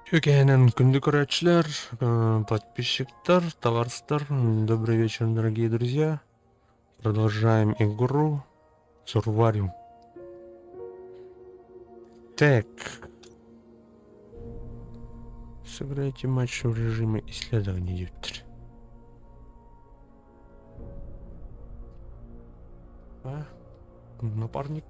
Үкэһэнэн күндү көрөөччүлэр, подписчиктар, товарыстар, добрый вечер, дорогие друзья. Продолжаем игру Сурвариум. Так. Сыграйте матч в режиме исследования диэбиттэр. А? Напарник.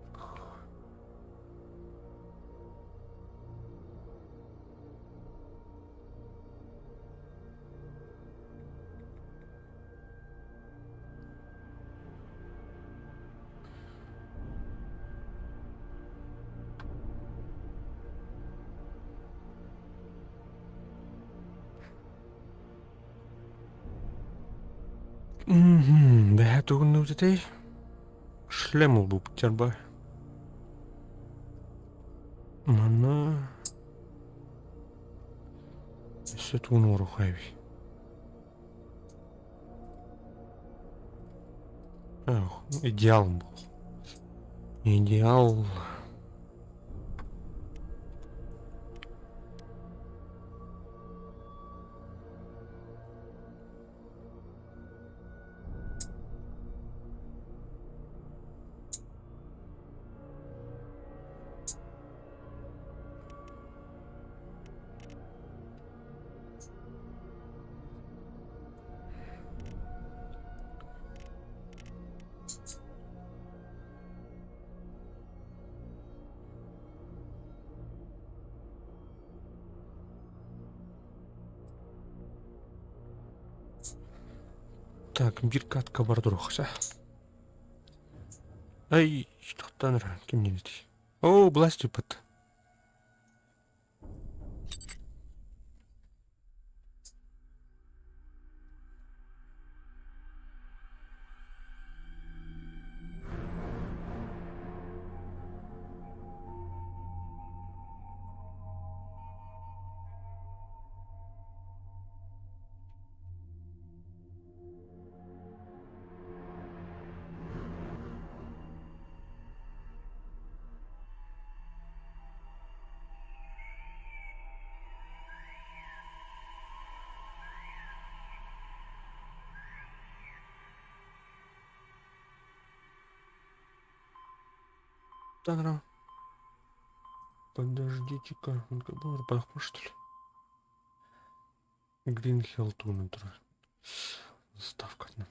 Бэһэ тугуннубут этэй? Шлем ылбыппыт дьарба. Манна өссө тугун оҥоруохха эбий? Идеал был. Идеал. Так, биир катка бар туруохса. Ай, тохтоон эрэ, ким диэбитий? Оо, бласть ыппыт. Подождите-ка, он как бы что ли? Green Hell туһунан турар. Заставкатынан.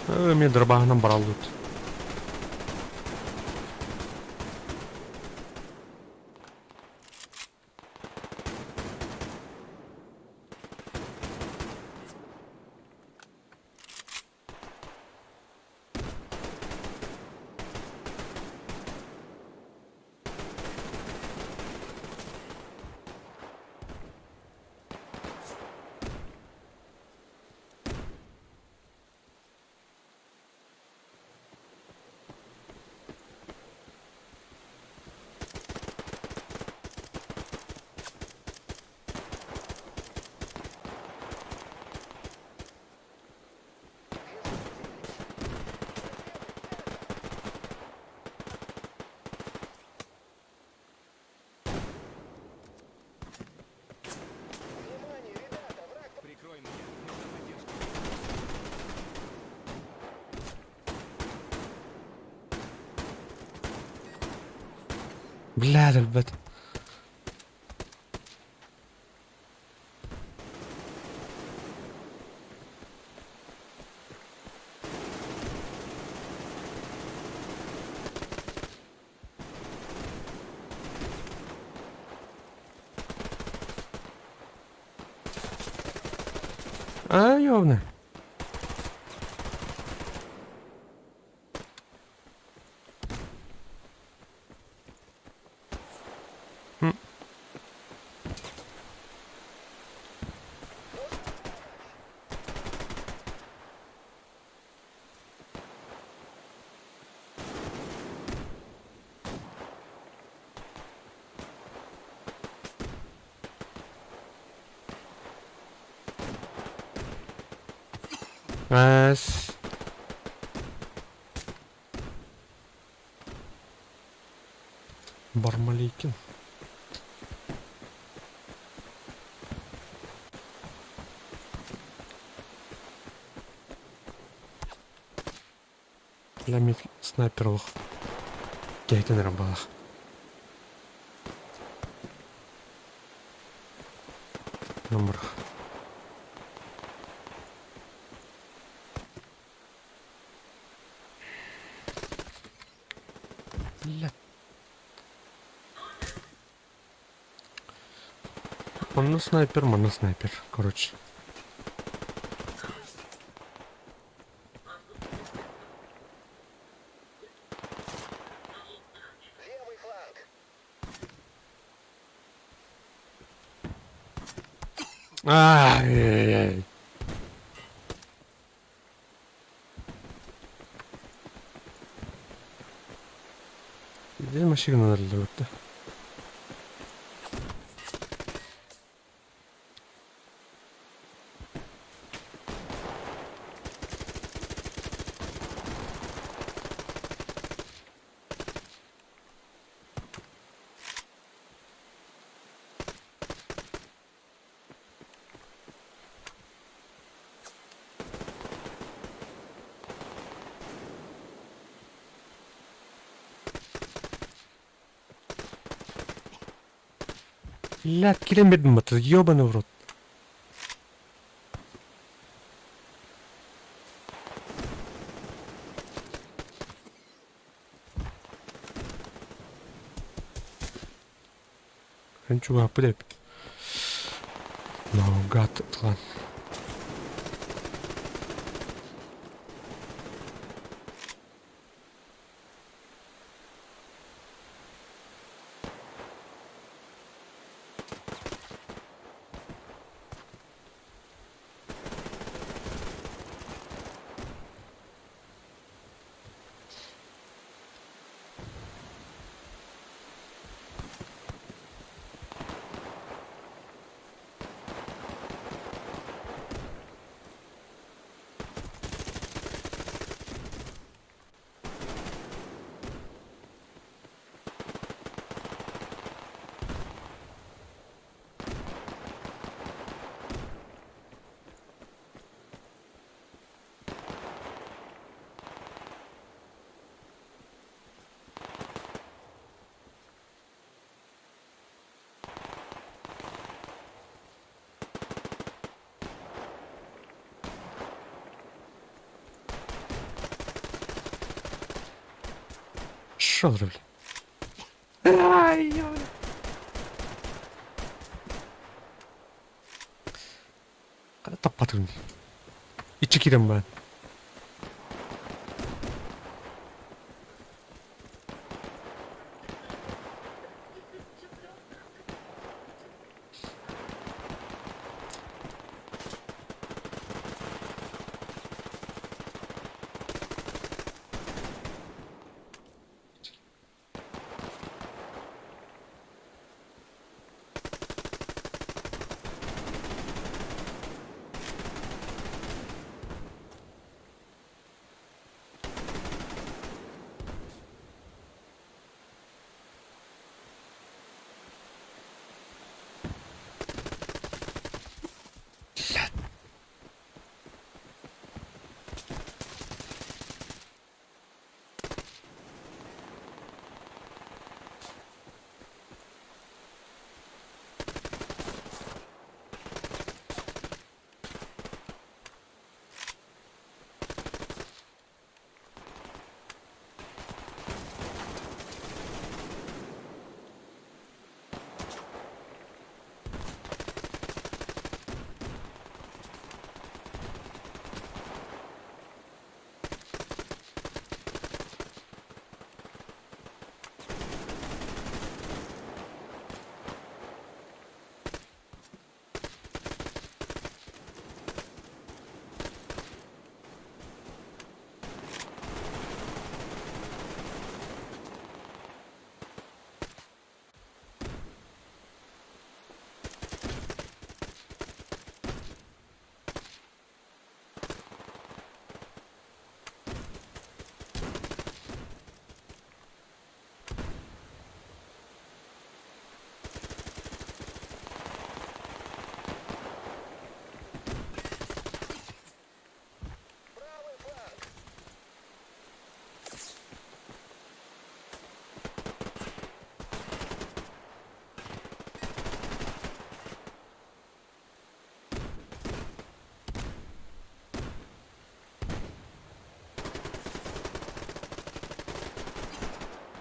Эмиэ дырбааһынан бараллыбыт. Прикрой меня. Нужна поддержка. Бля, өлбөт. А, ёбны. Эс. Бармалейкин. Лямит снайпер олох киһитин эрэ баҕах. Номер. Бля. Манна снайпер, манна снайпер, короче. Левый фланг. Ай-яй-яй. Дьэ машиналар да. Блядь, килэн биэрдим бата, ёбаный в рот. Эн чугаһаппыт эбит. Наугад ылан. Шо бля? Ай, Таппатым. Иччи киирэн баран.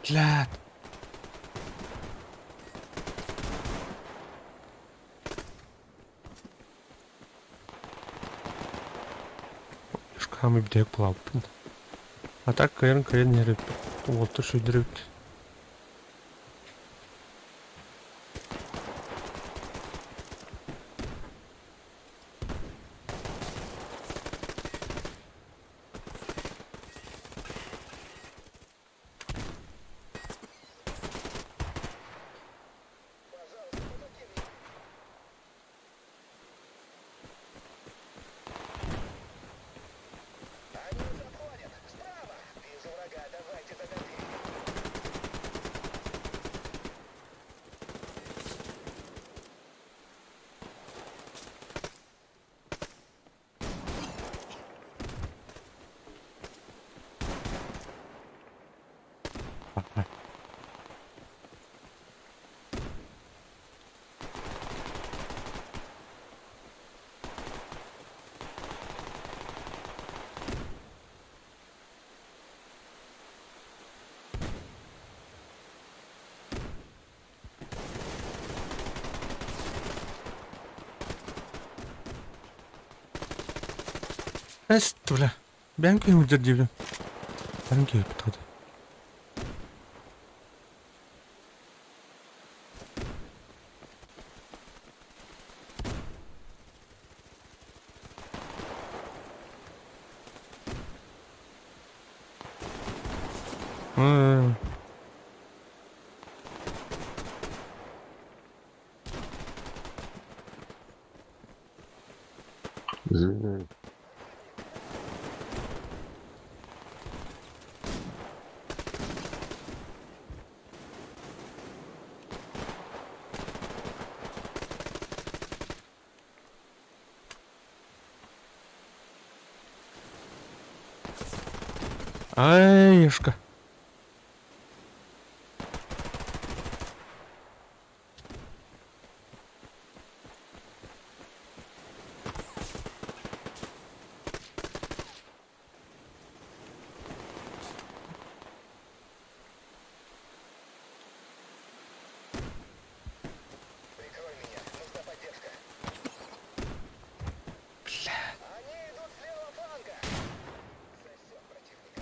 Блядь. Хаамый бүтэһик булаабыппын. А так кыайан кыайан иһэр эбиппит. Уолтар сүүйдэр эбит. Эс, бля. Бэйэм киһим диибин. Атын киһи өлбүт. Ай, Ешка. Прикрой меня. Нужна поддержка. Бля. Они идут с левого фланга. Засек противника.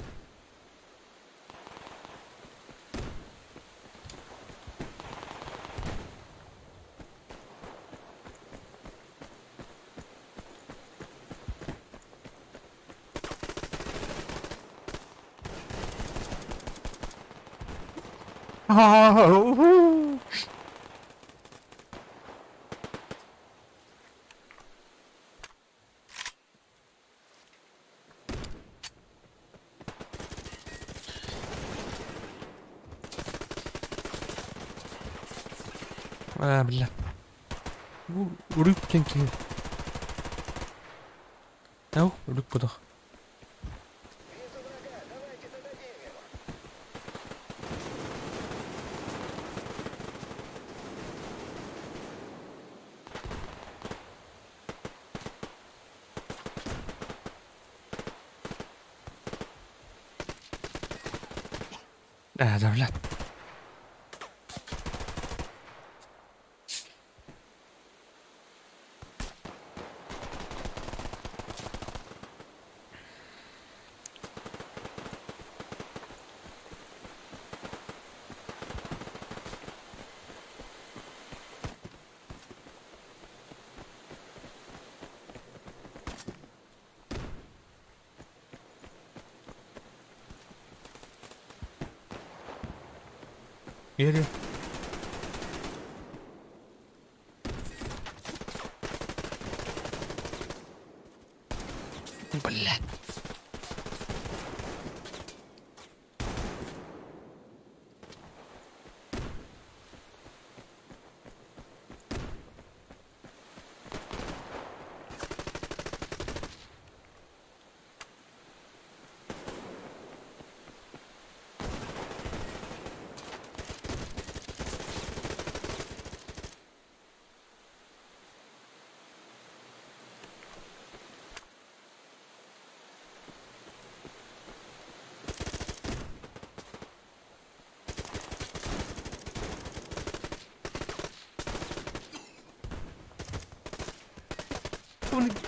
А, бля. Үрүк кэнки. Ау, үрүк будах. Вижу врага. Давайте додадим его. А, да, бля. Yeri. Бля.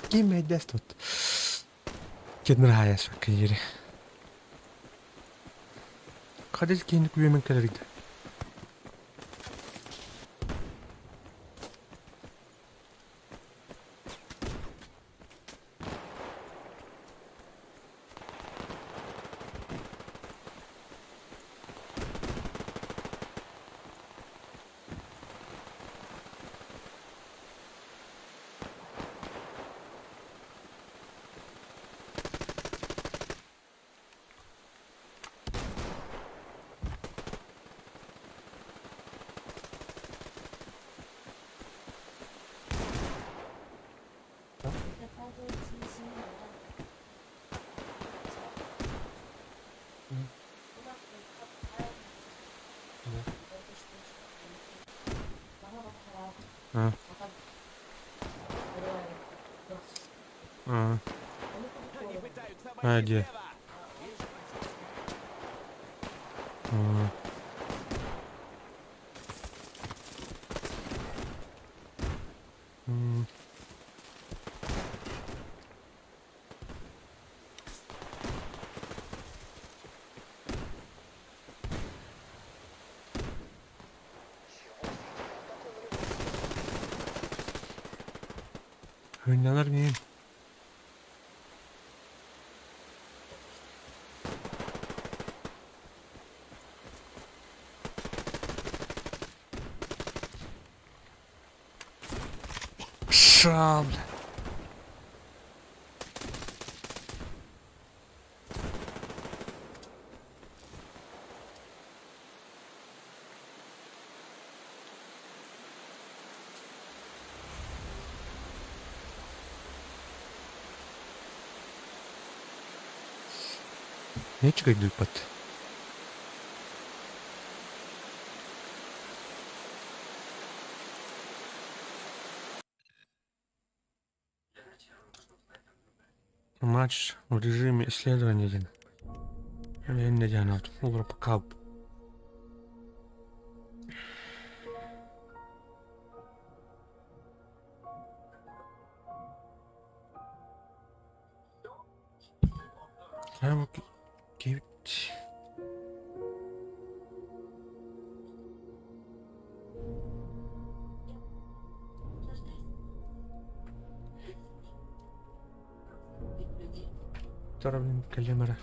Ким мэйдэс тут? Кеннер киири. Хадил киһини күөмэн кэлэрийдэ. Аа дьэ. Аа. М. Хынньанар миин. Ша, бля. Нечего идут. Матч в режиме исследования диэн. Эмиэ диэн Европа Cup. Киһибит кэллим эрэ.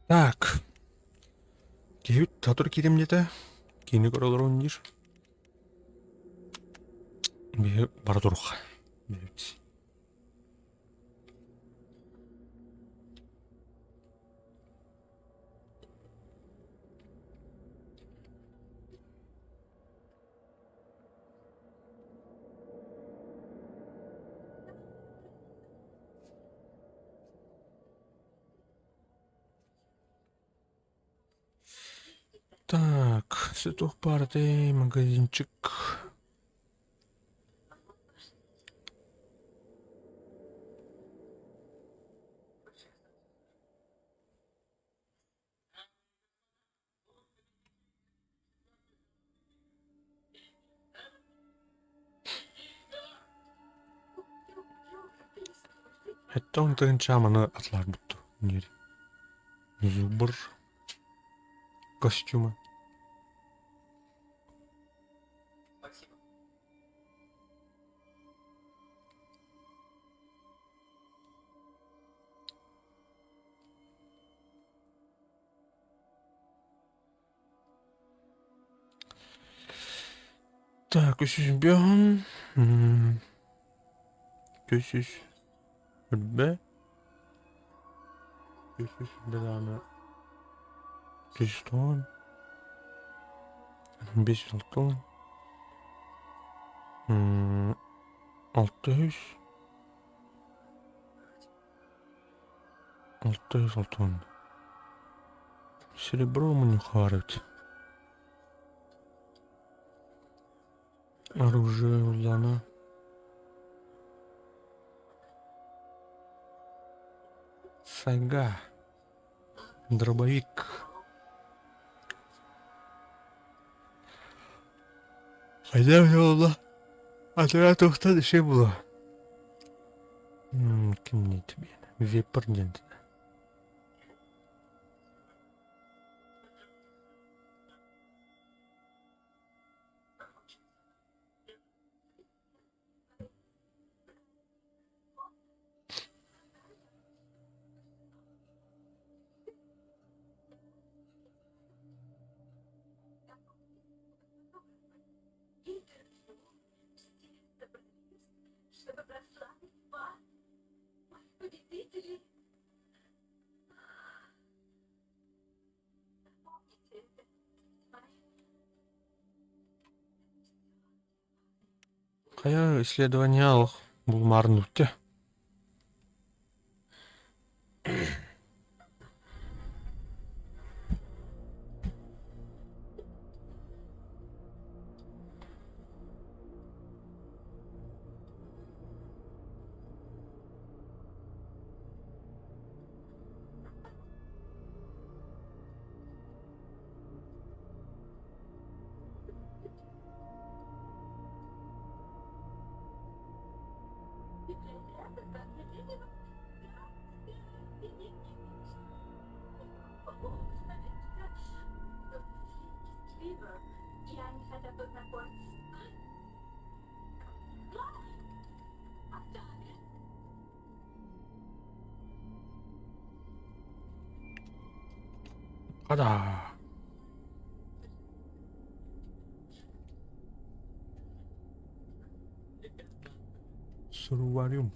Так. Киһибит сотору киириэм диэтэ. Киини көрө олорон диир. Биһи бара туруохха. Бэйэбит. Так, цветов пары магазинчик. Хэттон тыһыынча маны атлаарбыт диир. Зубр костюма. Так, үсүс бөһөн үсүс үрбэ үсүс даҕаны үс тоҕон бес алтан алта үс 660. Серебро мунньухаар эбит. Оружие улаана. Сайга. Дробовик. Хайдах буолла? Атыра туохтан иши була. Кимний тебе? Вепр диэн. Чтобы прославить вас, моих победителей. Помните это, Хайа исследование олох булмаарын үттэ. 가자. Сурварюм.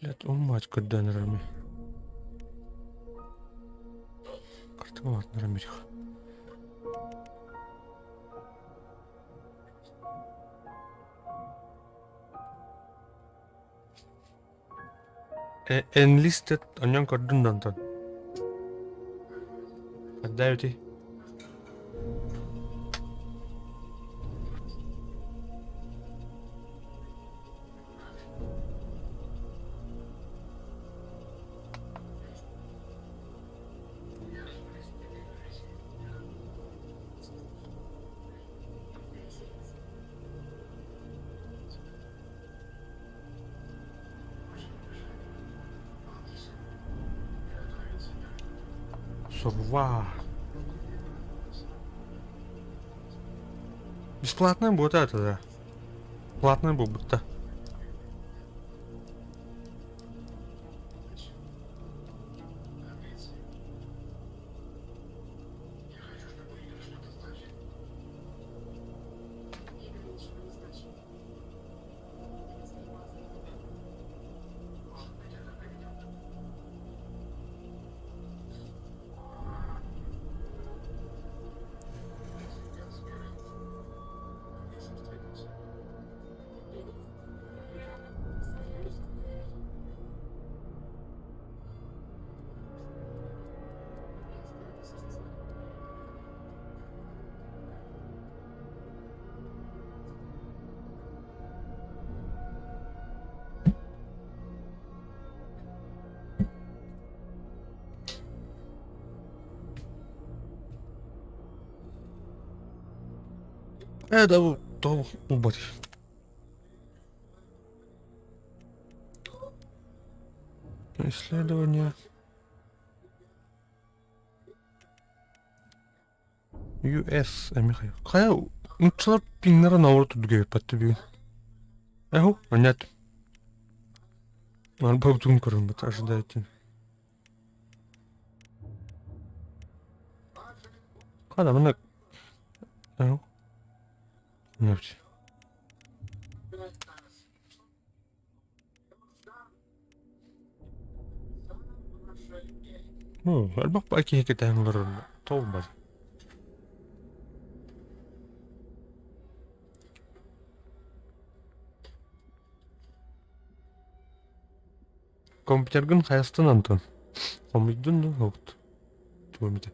Блядь, умать көрдөөн эрэрми. Картыга баатынара мириха. Enlisted онньон көрдүн да онтон. Хадда эбитий? Сова. Бесплатная будет это, да. Платная будет-то. Ээ да тоҕо булбат. Исследование. US эмиэ хайа нууччалар пиҥнэрэ наоборот үрдүгэ эбиппэт бүгүн. Эху, нет. Арба көрүн ожидайте. Хана мына Эху. Нет. Ну, элбэх киһи кэтээн олорор толбат. Компьютергын хайастын Антон? Хомуйдун да хобут? Туомите.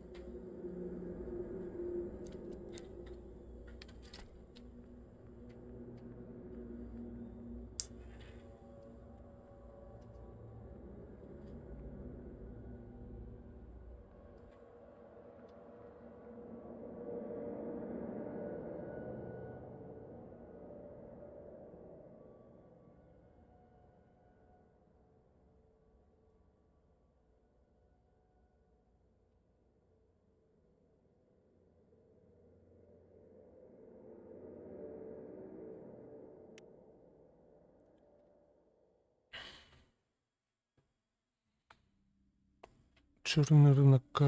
Черный рынокка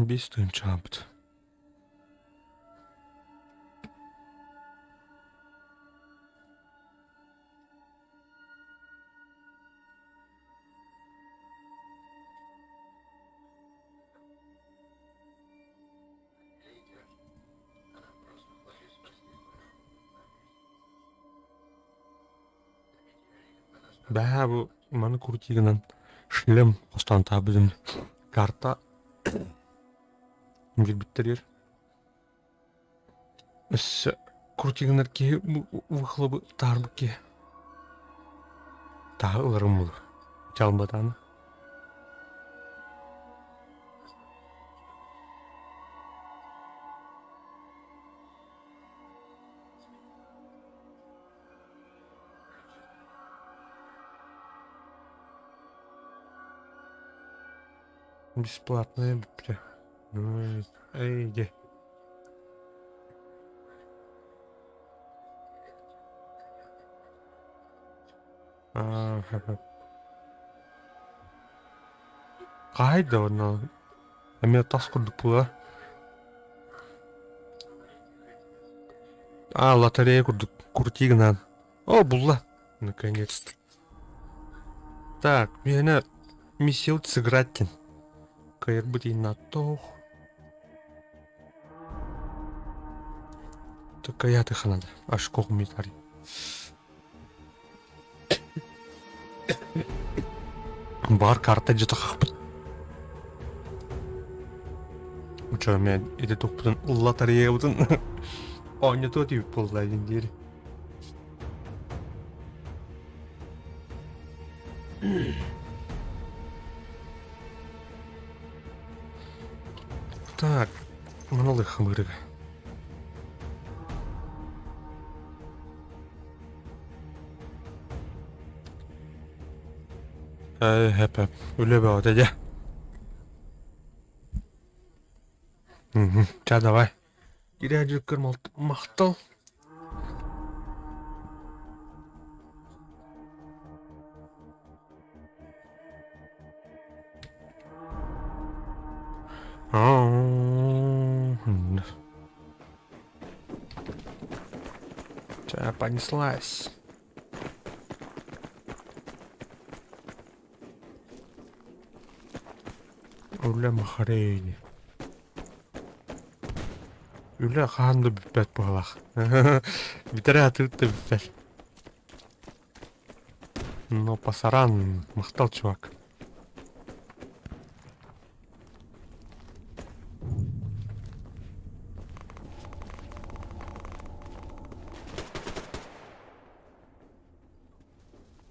биэс тыһыынчаабыт. Бэҕэһээ бу маны крутигынан шлем хостоон таабытым карта билбиттэригэр өссө крутигынар киһи выхлобы таһаарбыт киһи тааһы ыларым буолуо дьалбатаана. Бесплатная бля. Эй, иди. Хаһай да онно эмиэ тас курдук буолар. А, лотерея курдук крути гынан. О, булла. Наконец-то. Так, миэнэ миссия сыграть диэн. Кыайарбыт иһин Такая надо. Аж кормит. Бар карта дьытахпыт. Уча мен ити тухпутун лотереябытын оонньотуо тиийбит буолла диэн диэри. Так, маны хымырыга. Ээ, хэп-хэп. Үлэ бөҕөтө дьэ. Ча давай. Кирээдьиккэр махтал. Ча, понеслась. Үлэ махарейни. Үлэ хаһан да бүппэт быһалаах. Бүтэрэ сатыыр да бүппэт. Но пасаран, махтал чувак.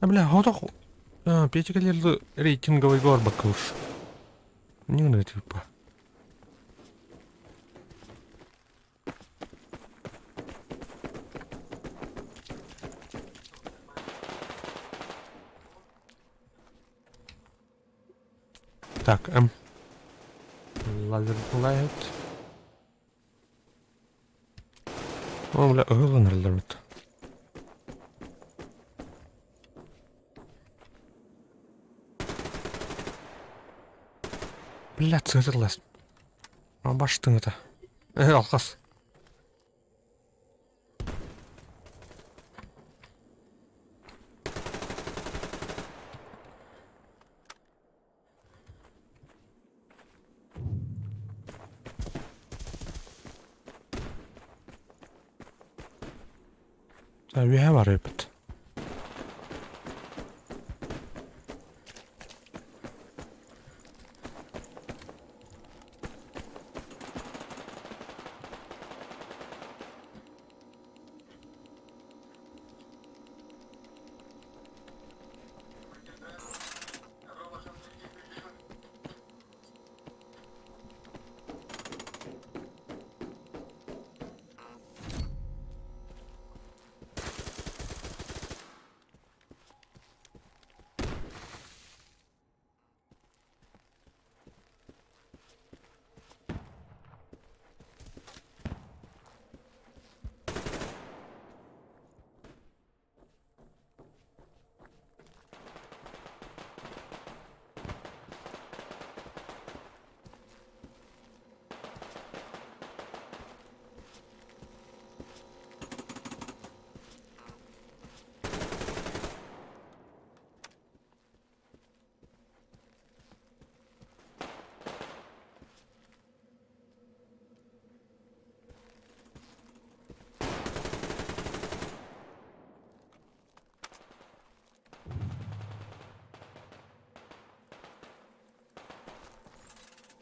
А бля, хотох Петя кэлэр рейтинговыйга барбакка уж. Не гына типа. Так, М. Лазер лайт. О, бля, ыһыллан эрэллэр эбит. Блядь, сыатыллас. Баштың это. Алқас. Үөһэ барыппыт.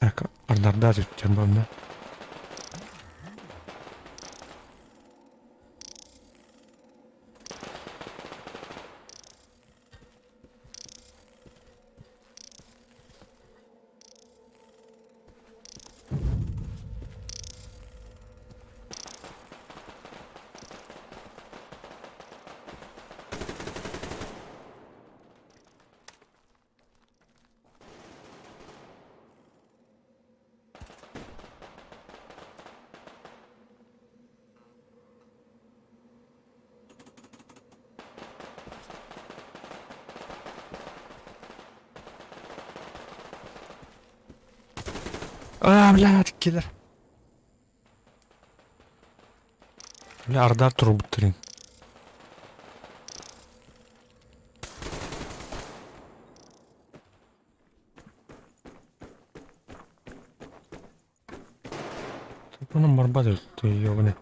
Так, ардарда түттен бамна. Аа, блядь, киллер. Бля, ардар турбуттарын. Бұны барбат өтті, ёбаный.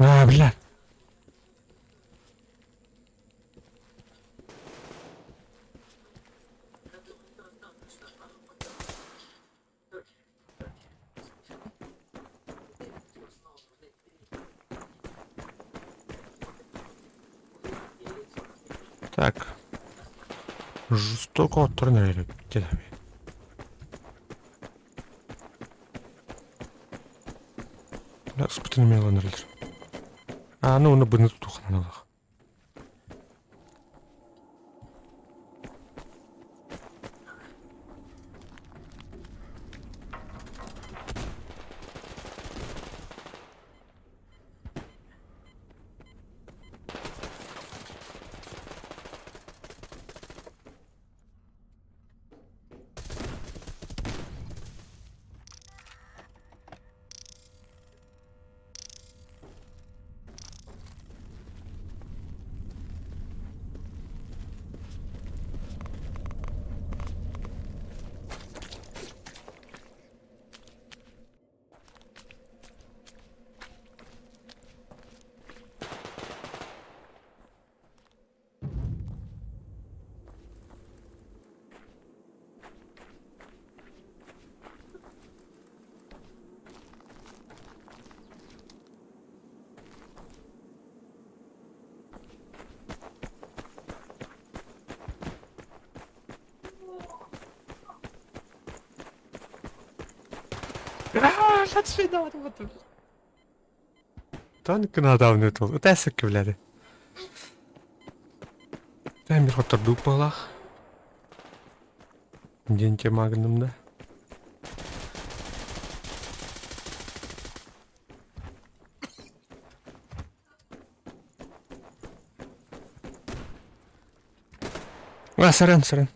А, бля. Так. Жестоко отторон эрэр эбит. Ыспытын эмиэ ылан эрэллэр. Ааны уонна быны тутуохханалаах. Танк надавны тол. Ытаасык кэбилээтэ. Тэмир хоттордуук баҕалаах. Диэн тема гынным да. А, сорян, сорян.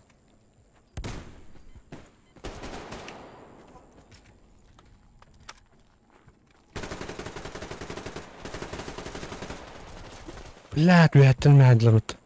Блядь, үөһэттэн мэһэйдилэбит.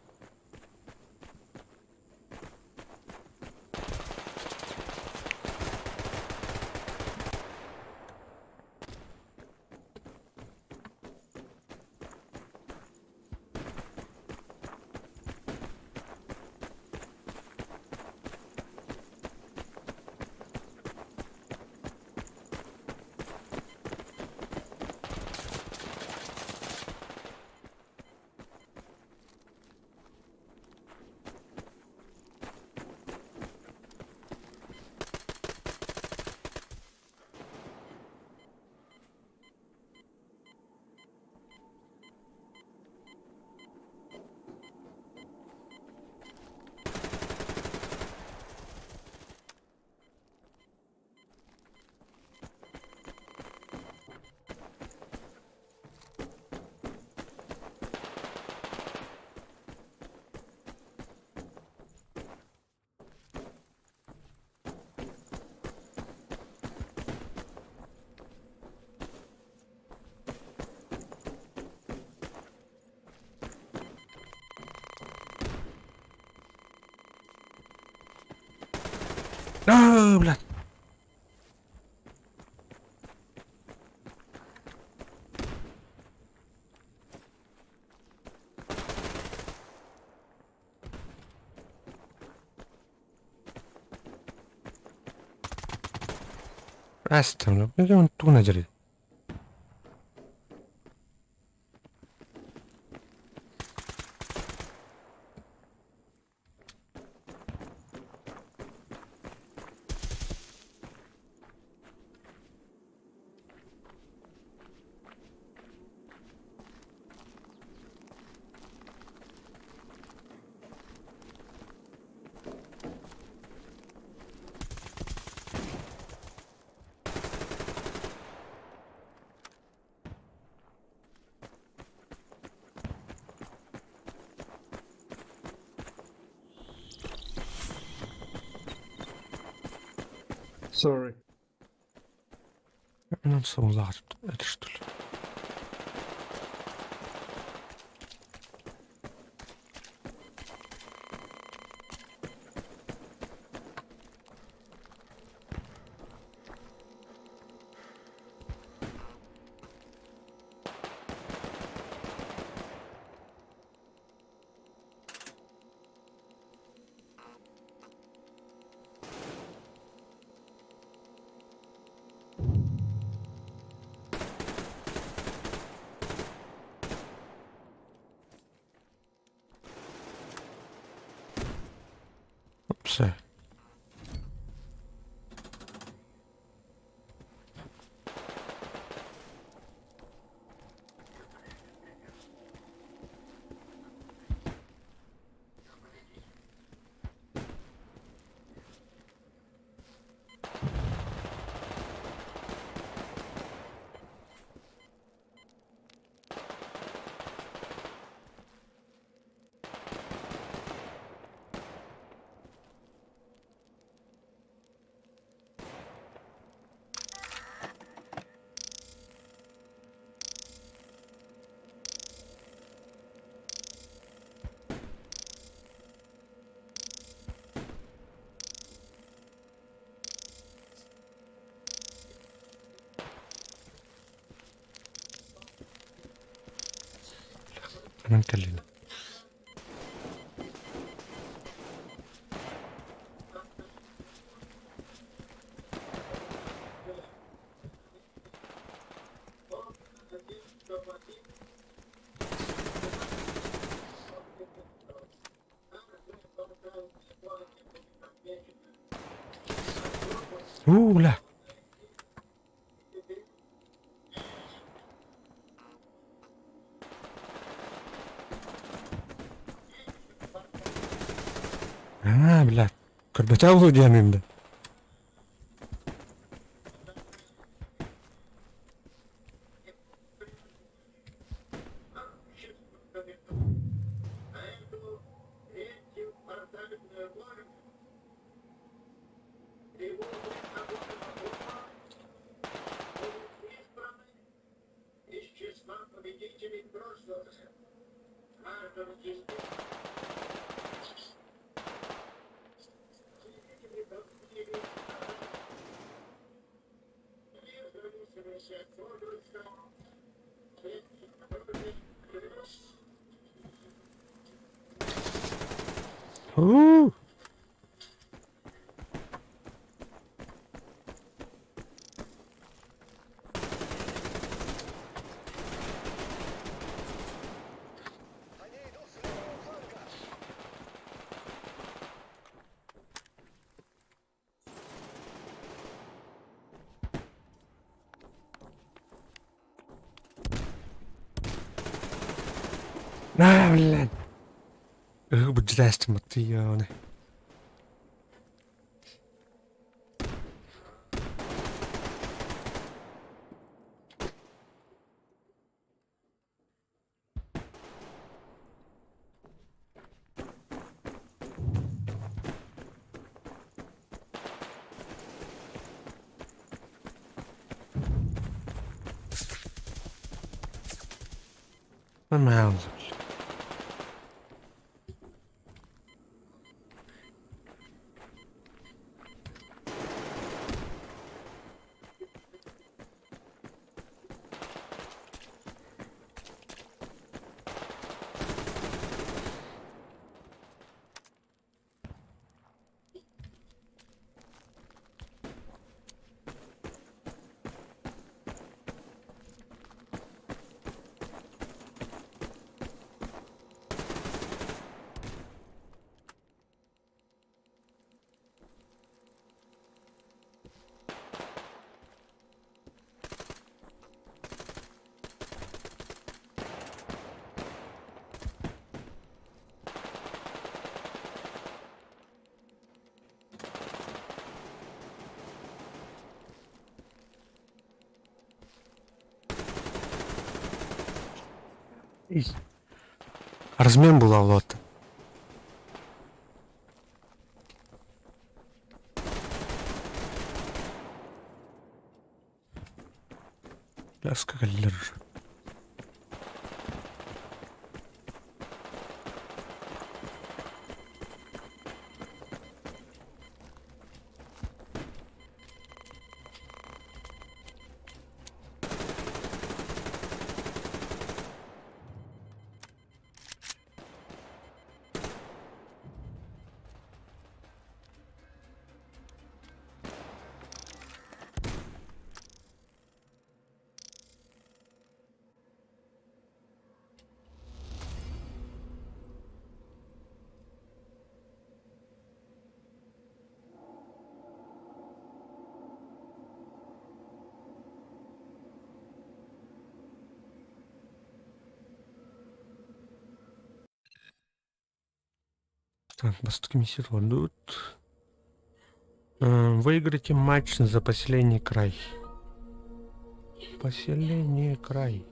Аа, блядь. Астам, тугун ажарый. Sorry. Это что ли? Все. Онон кэллилэр. Уу, бля. Аа, блядь, көрбөтөө буолуо диэмим да. Уу! Они идут с левого фланга. Аа, блядь. Ыһык быдьытаастыммыттыы Нормально. Размен була лота. Ляска кэллэр уже. Так, бастакы миссия толордубут. Выиграйте матч за поселение Край. Поселение Край.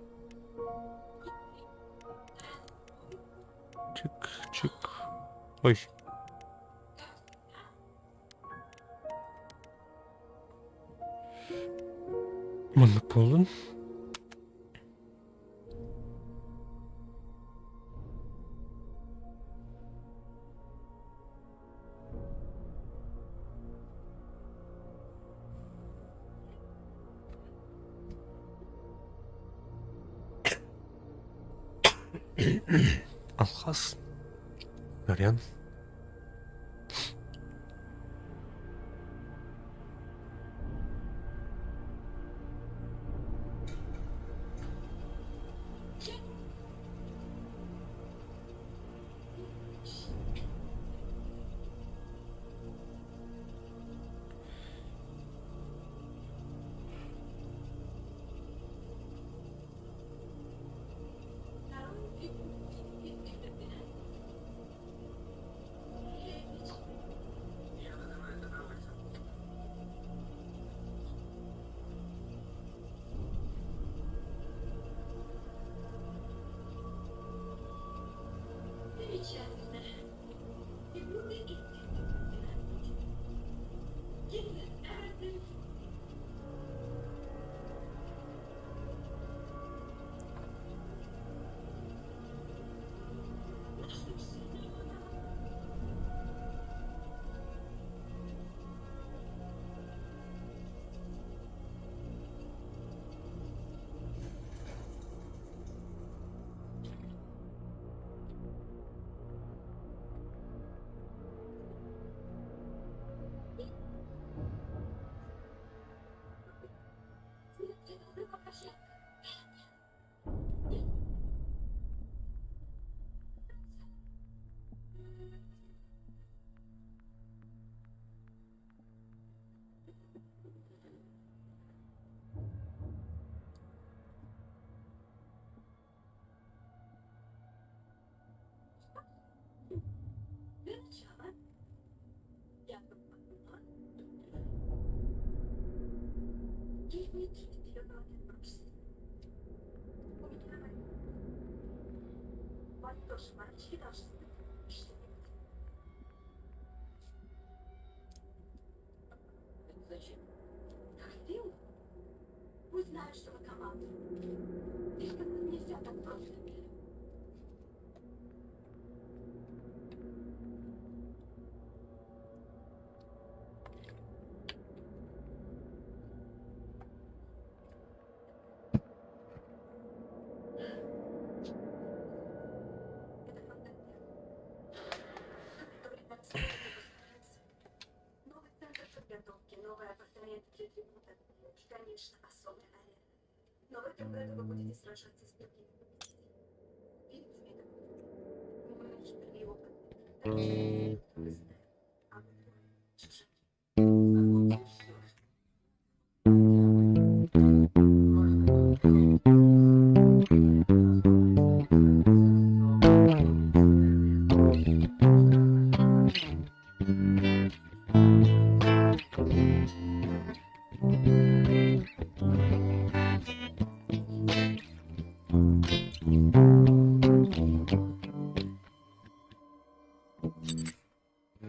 Чик, чик. Ой. Маннык буоллун. Алхас. Вариант.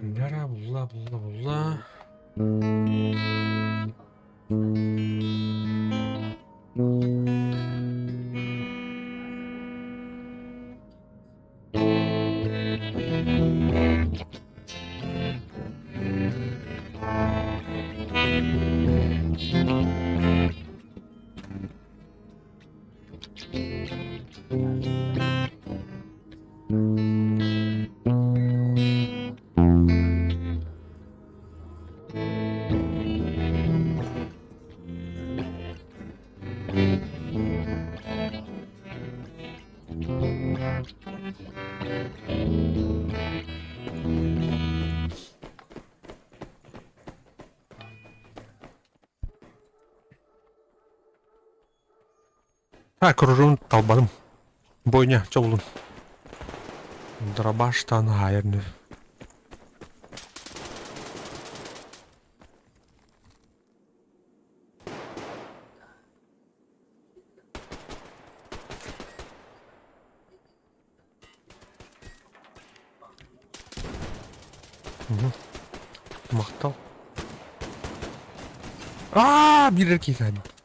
Нара булла булла булла. Так, кружун талбадым. Бойня, чобулун. Дробаштан хаайар. Махтал. Аа, биир киһи хаалбыт.